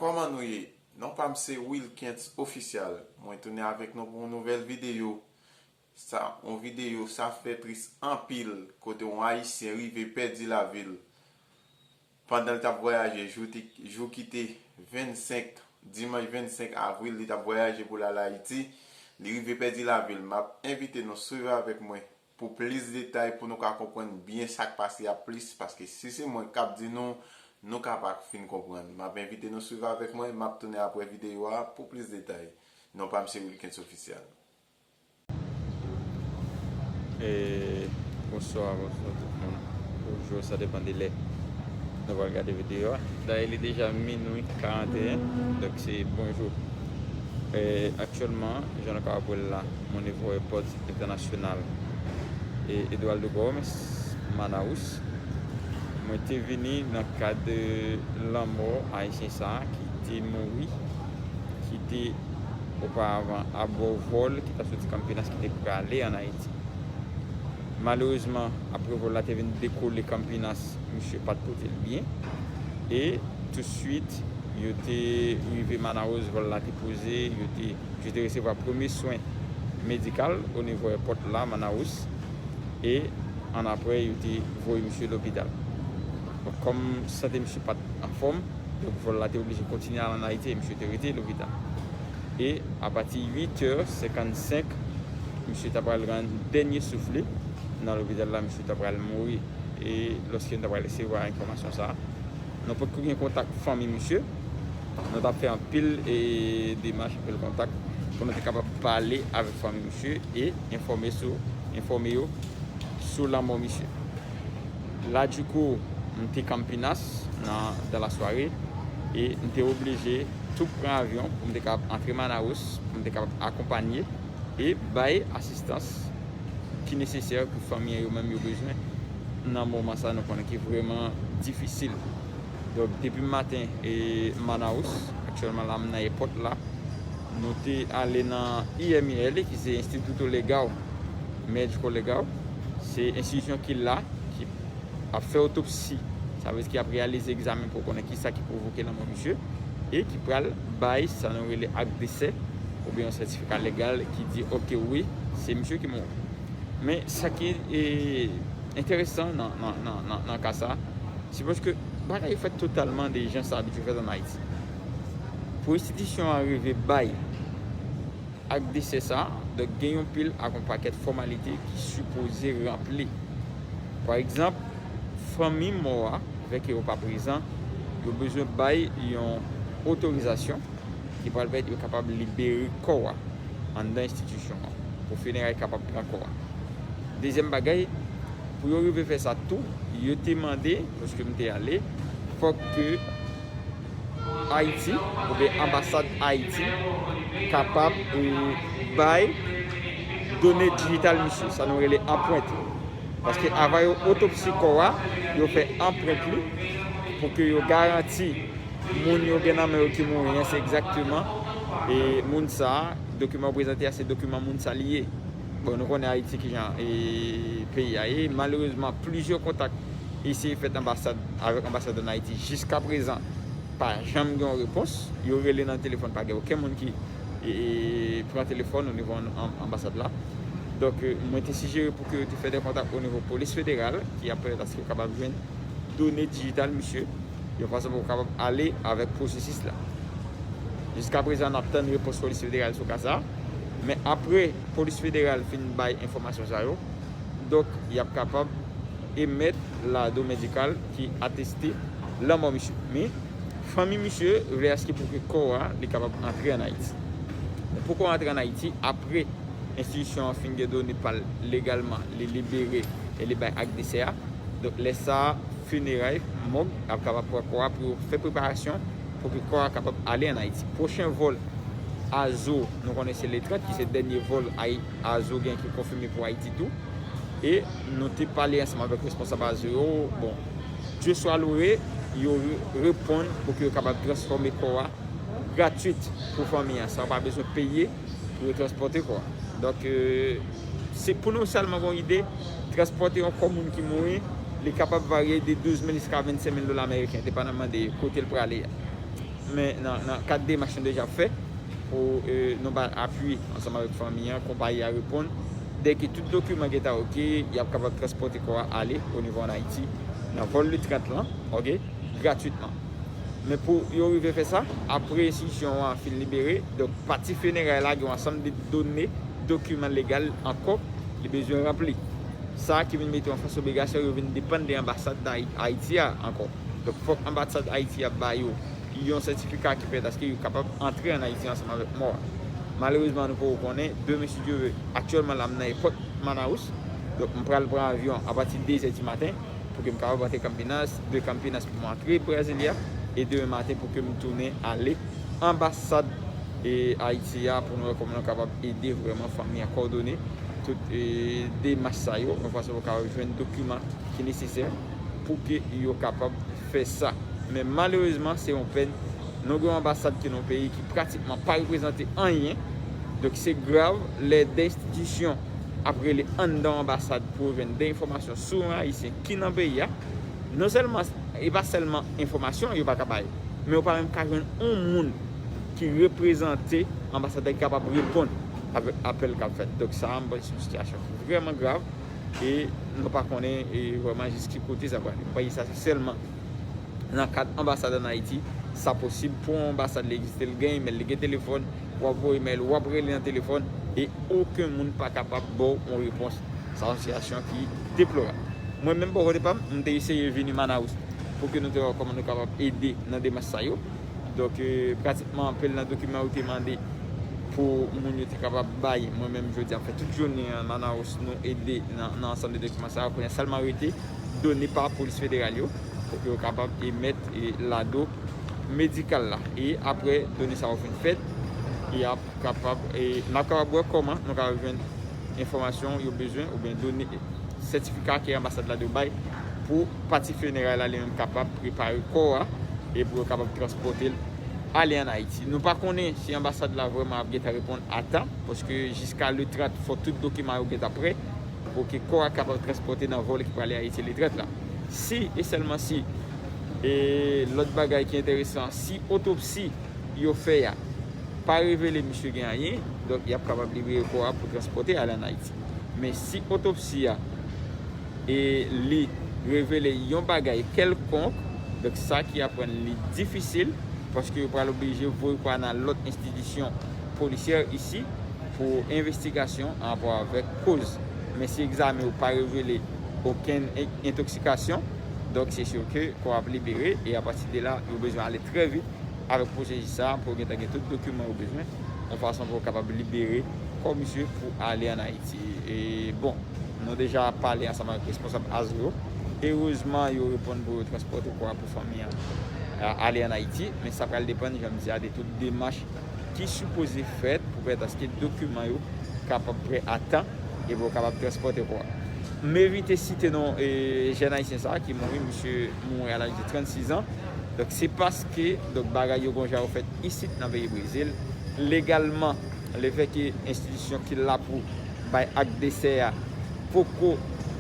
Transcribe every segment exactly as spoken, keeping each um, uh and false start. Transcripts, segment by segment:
Kòman nou ye? Non pa m se Wilkens Ofisyal. Mwen tounen avèk nou pou yon nouvèl videyo. Sa, yon videyo, sa fè tris anpil, kote yon Ayisyen rive pèdi lavi l. Pandan l t ap vwayaje, jou te, jou ki te vennsenk, dimanch vennsenk avril, li t ap vwayaje pou l al Ayiti, li rive pèdi lavi l. M ap envite nou swiv avèk mwen pou plis detay, pou nou ka konprann byen sa k pase a plis, paske si se mwen k ap di nou, nou ka pa fin konprann. M ap envite nou swiv avèk mwen, m ap tounen apre videyo a pou plis detay. Non pa m se Wilkens Ofisyal. E, bonswa, bonswa tout moun. Bonjou, sa depann de lè nou pral gade videyo a. Dayè, li deja minwi karanteyen, donk se bonjou. E, aktyèlman, jan nou ka wè l la, m o nivo èpòt entènasyonal e Eduardo Gomes, Manaus. Mwen te vini nan kad lanmò Ayisyen sa a ki te mouri, ki te oparavan abò vòl ki ta soti Campinas ki te prale ann Ayiti. Malerezman, apre vòl la te vin dekole Campinas, misye pa t pote l byen. E touswit, yo te rive Manaus, vòl la te poze, yo te, misye te resevwa premye swen medikal o nivo èpòt la, Manaus. E annapre, yo te voye misye lopital. Bon, kòm sante misye pa t anfòm, donk vòl la te oblije kontinye al ann Ayiti e misye te rete lopital. E apati uit è senkannsenk, misye ta pral rann dènye souf li nan lopital la, misye ta pral mouri. E lòske nou ta pral resevwa enfòmasyon sa a, nou potko gen kontak fanmi misye. Nou t ap fè anpil, e, demach, anpil kontak pou nou te kapab pale avèk fanmi misye e enfòme sou, enfòme yo sou lanmò misye. La, dikou, m te Campinas nan, dans la soirée, e m te oblije tou pran avyon pou m te kapab antre Manaus, pou m te kapab akonpanye e bay asistans ki nesesè ke fanmi an yo menm yo bezwen nan moman sa nou konnen ki vrèman difisil. Donk, depi maten, e, Manaus, aktyèlman la, m nan èpòt la, nou te ale nan I M I L, ki se Instituto Legal, Médico Legal. Se enstitisyon ki la, ki ap fè otopsi, sa vle di ki ap reyalize egzamen pou konnen kisa ki pwovoke lanmò misye, e ki pral bay sa nou rele ak desè, oubyen yon sètifika legal ki di, oke, wi, se misye ki mouri. Men sa ki, e, enteresan nan, nan, nan, nan, nan ka sa, se paske bagay yo fèt totalman de jan sa abitye fèt ann Ayiti. Pou enstitisyon an rive bay ak desè sa, donk gen yon pil ak yon pakèt fòmalite ki sipoze ranpli. Pa egzanp, fanmi mò a, vè ke yo pa prezan, yo bezwen bay yon otorizasyon ki pral pèmèt yo kapab libere kò a anndan enstitisyon an, pou fineray kapab pran kò a. Dezyèm bagay, pou yo rive fè sa tou, yo te mande, lòske m te ale, fòk ke Ayiti, oubyen anbasad Ayiti, kapab, e, bay done dijital misye, sa nou rele anprent. Paske avan yo otopsi kò a, yo fè anprent li pou ke yo garanti moun yo gen nan men yo ki mouri an, se egzakteman, e, moun sa a, dokiman yo prezante a, se dokiman moun sa li ye. Bon, nou konnen Ayiti kijan, e, peyi a ye. Malerezman, plizyè kontak eseye fèt anbasad, avèk anbasad ann Ayiti. Jiskaprezan, pa janm gen yon repons. Yo rele nan telefòn, pa gen okenn moun ki, e, e, pran telefòn o nivo an-, an-, anbasad la. Donk, e, mwen te sijere pou ke yo te fè de kontak o nivo polis federal, ki ap pèmèt aske yo kapab jwenn done dijital misye, yon fason pou yo kapab ale avèk pwosesis la. Jiskaprezan, n ap tann repons polis federal sou ka sa a. Men apre polis federal fin bay enfòmasyon sa yo, donk, y ap kapab emèt lado medikal ki ateste lanmò misye. Men, fanmi misye vle aske pou ke kò a, li kapab antre ann Ayiti. Pou kò a antre ann Ayiti, apre enstitisyon an fin gen done pa l legalman, li libere e li bay ak desè a. Donk, lè sa a, fineray, mòg, ap kapab pran kò a pou yo fè preparasyon pou ke kò a kapab ale ann Ayiti. Pwochen vòl Azo, nou konnen se le trant, ki se dènye vòl Ay-, Azo gen ki konfime pou Ayiti tou. E nou te pale ansanm avèk responsab Azo yo, bon, Dye swa loure, yo re-, reponn pou ke yo kapab transfòme kò a gratwit pou fanmi an, san yo pa bezwen peye pou yo transpòte kò a. Donk, e, se pou nou sèlman gen yon ide, transpòte yon kò moun ki mouri, li kapab varye de douz mil jiska vennsenk mil dola ameriken, depandaman de kote l prale a. Men nan, nan kad demach nou deja fè pou e, nou ba apui ansanm avèk fanmi an, konpayi a reponn. Dèke tout dokiman gentan oke, y ap kapab transpòte kò a ale o nivo ann Ayiti nan vòl le trant lan, oke, gratwitman. Men pou yo rive fè sa, apre enstitisyon an fin libere, donk pati fineray la gen yon ansanm de done, dokiman legal ankò li bezwen ranpli. Sa ki vin mete yo an fas obligasyon, yo vin depann de anbasad Ayiti a ankò. Donk fòk anbasad Ayiti a ba yo yon sètifika ki pèmèt aske yo kapab antre ann Ayiti ansanm avèk mò a. Malerezman, nou poko konnen, demen si Dye vle, aktyèlman la m nan èpòt Manaus. Donk m pral pran avyon apati de zè di maten pou ke m kapab antre Campinas, de Campinas pou m antre Brasilia, e demen maten pou ke m tounen ale anbasad e Ayiti a pou nou wè kòman nou kapab ede vrèman fanmi an kòdone tout e, demach sa yo, yon fason pou kapab jwenn dokiman ki nesesè pou ke yo kapab fè sa. Men malerezman, se yon pèn. Nou gen yon anbasad ki nan yon peyi ki pratikman pa reprezante anyen. Donk se grav lè de enstitisyon ap rele anndan yon anbasad pou yo jwenn de enfòmasyon sou yon Ayisyen ki nan peyi a. Non sèlman, e pa sèlman enfòmasyon yo pa ka bay, men yo pa menm ka jwenn yon moun ki reprezante anbasad la ki kapab reponn avèk apèl k ap fèt. Donk sa a, m panse se yon sitiyasyon ki vrèman grav e nou pa konnen e vrèman jis ki kote sa prale. M panse sa se sèlman nan kad anbasad ann Ayiti, sa posib pou yon anbasad li egziste, li gen imèl, li gen telefòn, w ap voye imèl, w ap rele nan telefòn, e okenn moun pa kapab ba w yon repons. Sa yon sitiyasyon ki deplorab. Mwen menm bò kote pa m, m te eseye vini Manaus pou ke nou te wè kòman nou kapab ede nan demach sa yo. Donk, e, pratikman anpil nan dokiman yo te mande pou moun yo te kapab bay. Mwen menm jodi a m fè tout jounen an Manaus, nou ede nan, nan ansanm de dokiman sa yo. Kounye a sèlman rete done pa polis federal yo pou ke yo kapab emèt e lado medikal la. E apre done sa yo fin fèt, y ap kapab, e n ap kapab wè kòman nou kapab jwenn enfòmasyon yo bezwen oubyen done, sètifika ke anbasad la dwe bay pou pati fineray la li menm kapab prepare kò a e pou yo kapab transpòte l ale ann Ayiti. Nou pa konnen si anbasad la vrèman ap gentan reponn a tan, paske jiska le trant fò tout dokiman yo gentan prè pou ke kò a kapab transpòte nan vòl ki prale Ayiti le trant la. Si e sèlman si, e lòt bagay ki enteresan, si otopsi yo fè a pa revele misye gen anyen, donk y ap kapab libere kò a pou transpòte al ann Ayiti. Men si otopsi a e li revele yon bagay kèlkonk, donk sa ki ap rann li difisil, paske yo pral oblije voye kò a nan lòt enstitisyon polisyè isi pou envestigasyon anrapò avèk koz. Men si egzamen yo pa revele okenn en- entoksikasyon, donk se si ke kò a ap libere e apati de la, yo bezwen ale trè vit avèk pwosesi sa a pou yo gentan gen tout dokiman yo bezwen, yon fason pou yo kapab libere kò misye pou ale ann Ayiti. E bon, nou deja pale ansanm avèk responsab ASRO yo. Erezman, yo reponn pou yo transpòte kò a pou fanmi an a- ale ann Ayiti, men sa pral depann, jan m di a, de tout demach ki sipoze fèt pou pèmèt aske dokiman yo kapab prè a tan e pou yo kapab transpòte kò a. M evite site non e jèn ayisyen sa a ki mouri, misye mouri a laj de trannsis an. Donk se paske donk bagay yo gon jan yo fèt isit nan peyi Brezil. Legalman, lefètke enstitisyon ki la pou bay ak desè a poko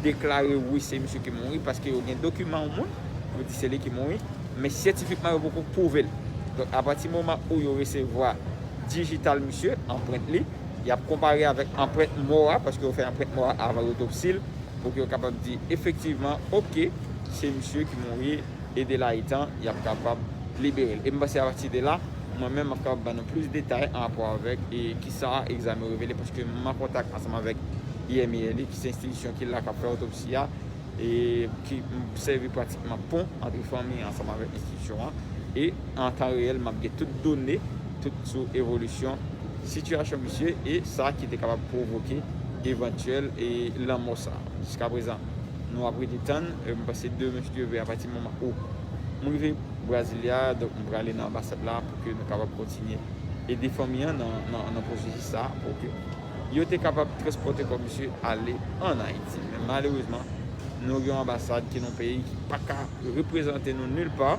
deklare wi se misye ki mouri, paske yo gen dokiman yon moun, yo di se li ki mouri, men syentifikman yo poko pwouve l. Donk apati moman ou yo resevwa dijital misye, anprent li, y ap konpare avèk anprent mò a, paske yo fè anprent mò a avan yo otopsi l, pou ke yo kapab di efektivman, oke, se misye ki mouri, e de la etan, y ap kapab libere l. E m panse apati de la, mwen menm, m ap kapab ban nou plis detay anrapò avèk e kisa egzamen yo revele, paske m an kontak ansanm avèk I M I L I, ki se enstitisyon ki la k ap fè otopsi a, e ki sèvi pratikman pon ant fanmi an ansanm avèk enstitisyon an. E an tan reyèl, m ap gen tout done, tout sou evolisyon sitiyasyon misye e sa ki te kapab pwovoke evantyèl e lanmò sa a. Jiskaprezan, nou ap rete tann, e m panse demen, si Dye vle, apati moman ou m rive Brasilia, donk m prale nan anbasad la pou ke nou kapab kontinye ede fanmi an nan, nan, nan pwosesis sa a, pou ke yo te kapab transpòte kò misye ale ann Ayiti. Men malerezman, nou gen yon anbasad ki nan yon peyi ki pa ka reprezante nou nil pa,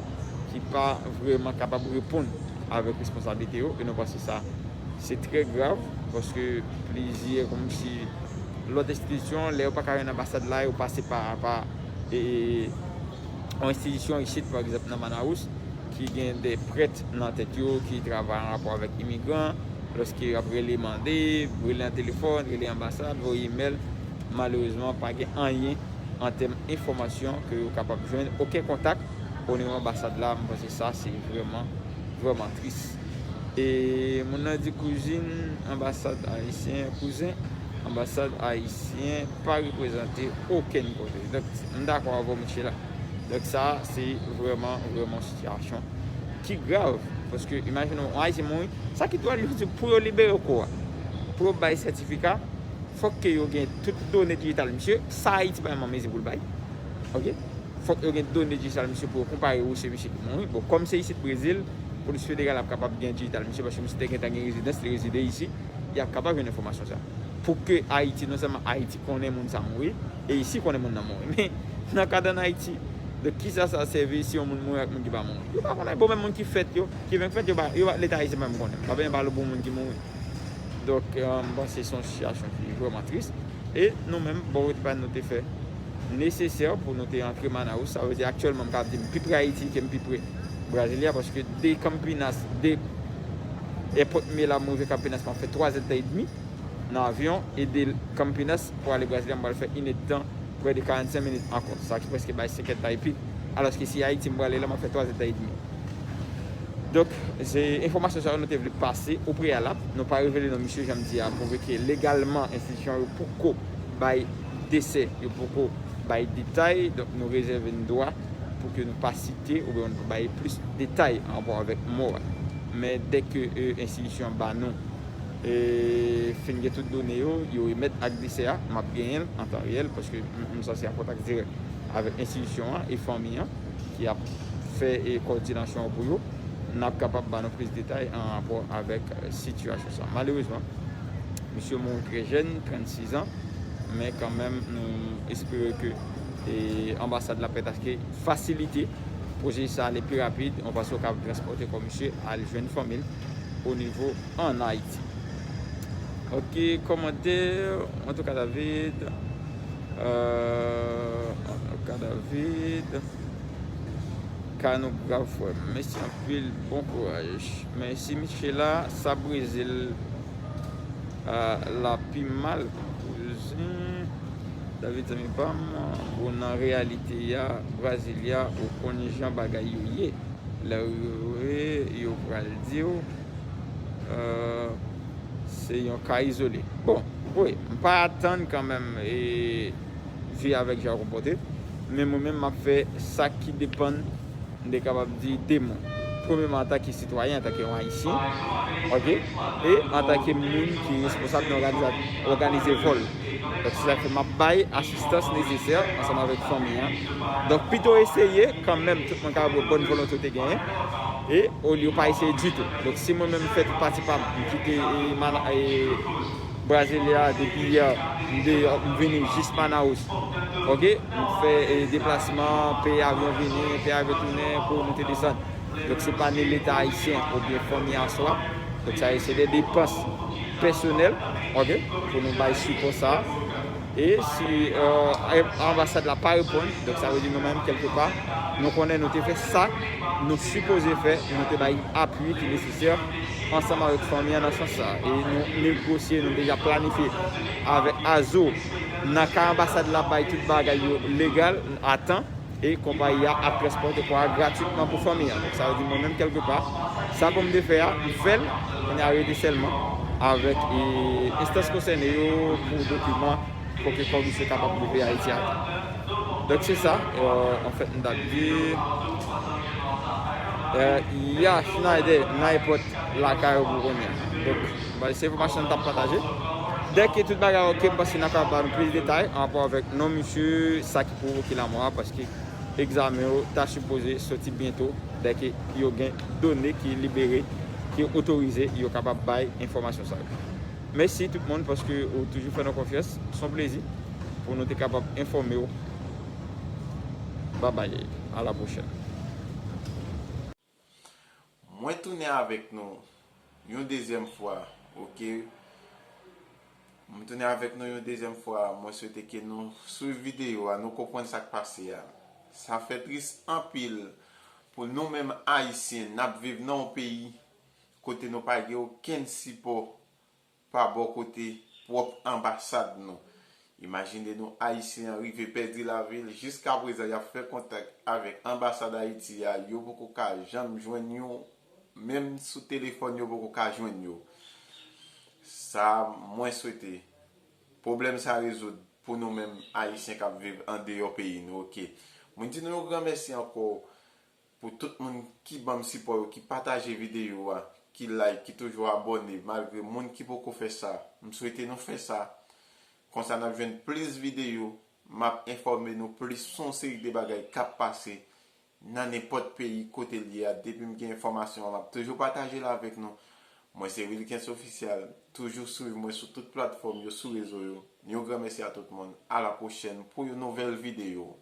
ki pa vrèman kapab reponn avèk responsablite yo, e nou panse sa se trè grav, paske plizyè, kòmsi lòt enstitisyon, lè yo pa ka jwenn anbasad la, yo pase pa, pa e, e, yon enstitisyon isit, pa egzanp, nan Manaus, Ki gen de prèt nan tèt yo ki travay an rapò avèk imigran, lòske y ap rele mande, rele nan telefòn, rele anbasad, voye imèl, malerezman, pa gen anyen an tèm enfòmasyon ke yo kapab jwenn, okenn kontak o nivo anbasad la. M panse sa se vrèman, vrèman tris. E moun nan di kouzin, anbasad ayisyen, kouzen, anbasad ayisyen pa reprezante okenn kote. Donk, m dakò avè w, mesye la. Donk, sa se vrèman, vrèman sitiyasyon ki grav. Paske, imajine w, yon ayisyen mouri, sa ki dwa li di pou yo libere kò a, pou yo bay sètifika, fòk ke yo gen tout done dijital misye. Sa Ayiti pa menm an mezi pou l bay. Ok? Fòk yo gen done dijital misye pou yo konpare ou se misye ki mouri. Bon, kòm se isit Brezil, polis federal ap kapab gen dijital misye, paske misye te gentan gen rezidans, li rezide isi, y ap kapab jwenn enfòmasyon sa. Pou ke Ayiti, non sèlman Ayiti konnen moun sa mouri, e isi konnen moun nan mouri. Men, nan ka d ann Ayiti, de kisa sa sèvi si yon moun mouri ak moun ki pa mouri? Yo pa konnen, bon, menm moun ki fèt yo, ki venk fèt, yo pa, yo pa, Leta ayisyen pa menm konnen. Pa bezwen pale pou moun ki mouri. Donk, euh, m panse se yon sitiyasyon ki vrèman tris. E nou menm, bò kote pa nou te fè nesesè pou nou te antre Manaus. Sa vle di aktyèlman, m ka di m pi pre Ayiti ke m pi pre Brasilia, paske de Campinas, de èpòt m ye la, m rive Campinas, m ap fè twa zèdtan edmi nan avyon, e de Campinas pou ale Brasilia, m pral fè inèdtan, prè de karannsenk minit ankò. Sa ki prèske bay senk èdtan epi. Alòske si Ayiti m prale la, m ap fè twa zèdtan edmi. Donk, se enfòmasyon sa yo nou te vle pase o preyalab. Nou pa revele non misye, jan m di a, pwouve ke legalman enstitisyon yo poko bay desè, yo poko bay detay. Donk, nou rezève n dwa pou ke nou pa site oubyen nou bay plis detay an rapò avèk mò a. Men dèke, e, enstitisyon an ba nou, e, fin gen tout done yo, yo remèt ak desè a, m ap genyen l an tan reyèl, paske m, m sanse an kontak dirèk avèk enstitisyon an e fanmi an ki ap fè, e, kòdinasyon an pou yo. N ap kapab ba nou plis detay an rapò avèk, e, sitiyasyon sa. Malerezman, misye mouri trè jèn, trannsis an, men kanmenm, nou espere ke, e, anbasad la pètaske fasilite pwosedi sa ale pi rapid, yon fason yo kapab transpòte kò misye al jwenn fanmi l o nivo ann Ayiti. Ok, kòmantè, antouka David, euh, antouka David, ka nou grav frè m. Mèsi anpil, bon kouraj. Mèsi, Michela, sa Brezil, euh, la pi mal, kouzen. David, zanmi pa m, bon, nan reyalite a, Brasilia, ou konn jan bagay yo ye. Lè yo, yo pral di w, euh, se yon ka izole. Bon, wi, m pa atann kanmenm, e, vi avèk jan w konpòte, men mwen menm, m ap fè sa ki depann, m te kapab di, de mwen. Premyèman, antanke sitwayen, antanke yon Ayisyen, ok, e antanke moun ki responsab nan òganiza-, òganize vòl. Donk, se sa k fè m ap bay asistans nesesè ansanm avèk fanmi an. Donk, pito eseye kanmenm, tout mwen ka wè bòn volonte w te genyen, e olye w pa eseye ditou. Donk, si mwen menm m fè tout pati pa m, m kite, e, mana-, e, Brasilia depi yè, m de, m vini jis Manaus. Ok? M fè, e, deplasman, peye avyon vini, peye avyon tounen, pou moute desann. Donk, se pa ni Leta ayisyen oubyen fanmi an swa. Donk, sa yo se de depans pèsonèl, ok, pou nou bay sipò sa a. E si, euh, anbasad la pa reponn, donk sa vle di nou menm, kèlkepa, nou konnen nou te fè sa nou sipoze fè, nou te bay apui ki nesesè ansanm avèk fanmi an nan sans sa a. E nou negosye, nou deja planifye avèk Azo, nan ka anbasad la bay tout bagay yo legal, a tan, e konpayi a ap transpòte kò a gratwitman pou fanmi an. Donk, sa vle di mwen menm, kèlkepa, sa pou m te fè a, m fè l, kounye a rete sèlman avèk, e, enstans konsène yo pou dokiman, pou ke kò misye kapab rive Ayiti a tan. Donk, se sa, e, anfèt, m t ap di, e, ya, Schneider, nan èpòt lakay ou pou kounye a. Donk, bay se enfòmasyon m t ap pataje. Dèke tout bagay oke, m panse n a kapab ba nou plis detay an rapò avèk non misye, sa ki pwovoke lanmò a, paske egzamen yo ta sipoze soti byento, dèke yo gen done ki libere, ki otorize, yo kapab bay enfòmasyon sa yo. Mèsi tout moun paske ou toujou fè nou konfyans. Se yon plezi pou nou te kapab enfòme w. Babay, a la pwochèn. Mwen tounen avèk nou yon dezyèm fwa, oke? Mwen tounen avèk nou yon dezyèm fwa. Mwen swete ke nou swiv videyo a, nou konprann sa k pase a. Sa fè tris anpil Nou menm Ayisyen, n ap viv nan yon peyi kote nou pa gen okenn sipò pa bò kote pwòp anbasad nou. Imajine nou, Ayisyen an rive pèdi lavi l, jiska prezan y ap fè kontak avèk anbasad Ayiti a, yo poko ka janm jwenn yo, menm sou telefòn yo poko ka jwenn yo. Sa, mwen swete pwoblèm sa rezoud pou nou menm Ayisyen k ap viv andeyò peyi nou, oke. Mwen di nou yon gran mèsi ankò pou tout moun ki ban m sipò yo, ki pataje videyo a, ki like, ki toujou abòne, malgre moun ki poko fè sa. M swete nou fè sa. Konsa n ap jwenn plis videyo, m ap enfòme nou plis sou yon seri de bagay k ap pase nan nenpòt peyi kote l ye a. Depi m gen enfòmasyon an, m ap toujou pataje l avèk nou. Mwen se Wilkens Official. Toujou swiv mwen sou tout platfòm yo, sou rezo yo. Yon gran mèsi a tout moun. A la pwochèn pou yon nouvèl videyo.